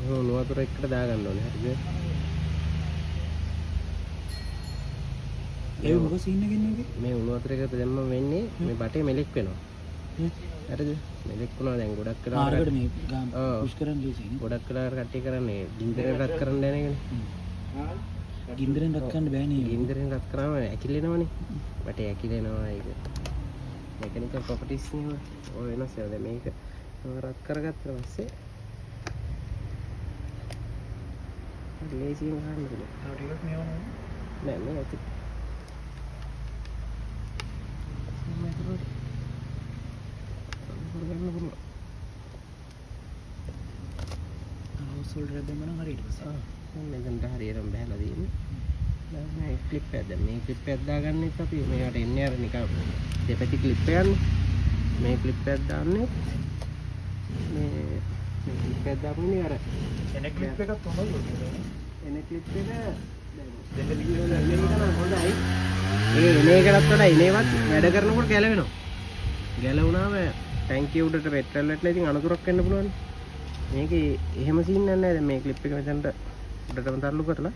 එහෙම උණු වතුර එක්කට දාගන්න ඕනේ. හරිද? ඒ මොකද සීන් එක ඉන්නේ ඔකේ? මේ උණු වතුර එකට දැම්මම වෙන්නේ මේ බටේ මෙලෙක් වෙනවා. හරිද? මෙලෙක් වුණා දැන් ගොඩක් වෙලාවට ආරකට මේ ගාම් ඔව්. පුෂ් කරන් ලේසියි නේ. ගොඩක් වෙලාවට කට්ටිය කරන්නේ ගින්දරෙන් රත් කරන්න යන එකනේ. ගින්දරෙන් රත් කරන්න බෑනේ. ගින්දරෙන් රත් කරාම ඇකිලෙනවනේ. බටේ ඇකිලෙනවා ඒක. මෙකැනිකල් ප්‍රොපර්ටිස් නේ ඔය වෙනස් වෙනවා. දැන් මේක රත් කරගත්තට පස්සේ හරි ලේසියෙන් ගන්න පුළුවන්. තව ටිකක් මේව නෝ. නෑ මේ ඇති. කරගන්න පුළුවන්. හවුස් වලට දැම්ම නම් හරි ඊට පස්සේ. ආ මෙතනට හරියටම බහැලා තියෙන්නේ. දැන් මේ ක්ලිප් එකක් දැන් මේ ක්ලිප් එකක් දාගන්නෙත් අපි මේවට එන්නේ අර නිකන් දෙපැති ක්ලිප් එකන්නේ. මේ ක්ලිප් එකක් දාන්නේ මේ මේ ක්ලිප් එකක් දාපුවනේ අර එන ක්ලිප් එකත් හොඳයි ඔය. එන ක්ලිප් එක දැන් දෙන්න එන එක නම් හොඳයි. ඒ එන එකටත් වඩා එන ඒවත් වැඩ කරනකොට ගැලවෙනවා. ගැලවුණාම ටැංකිය උඩට පෙට්‍රල් වැටලා ඉතින් අනතුරක් වෙන්න පුළුවන්. මේකේ එහෙම සීන් එකක් නෑ. දැන් මේ ක්ලිප් එක මෙතනට උඩටම තල්ලු කරලා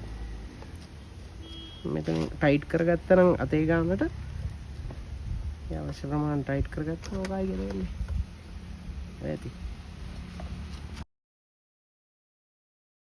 මෙතන ටයිට් කරගත්තා නම් අතේ ගානට ඒ අවශ්‍ය ප්‍රමාණය ටයිට් කරගත්තා ඔක ආයි ගැලවෙන්නේ. ඔය ඇති.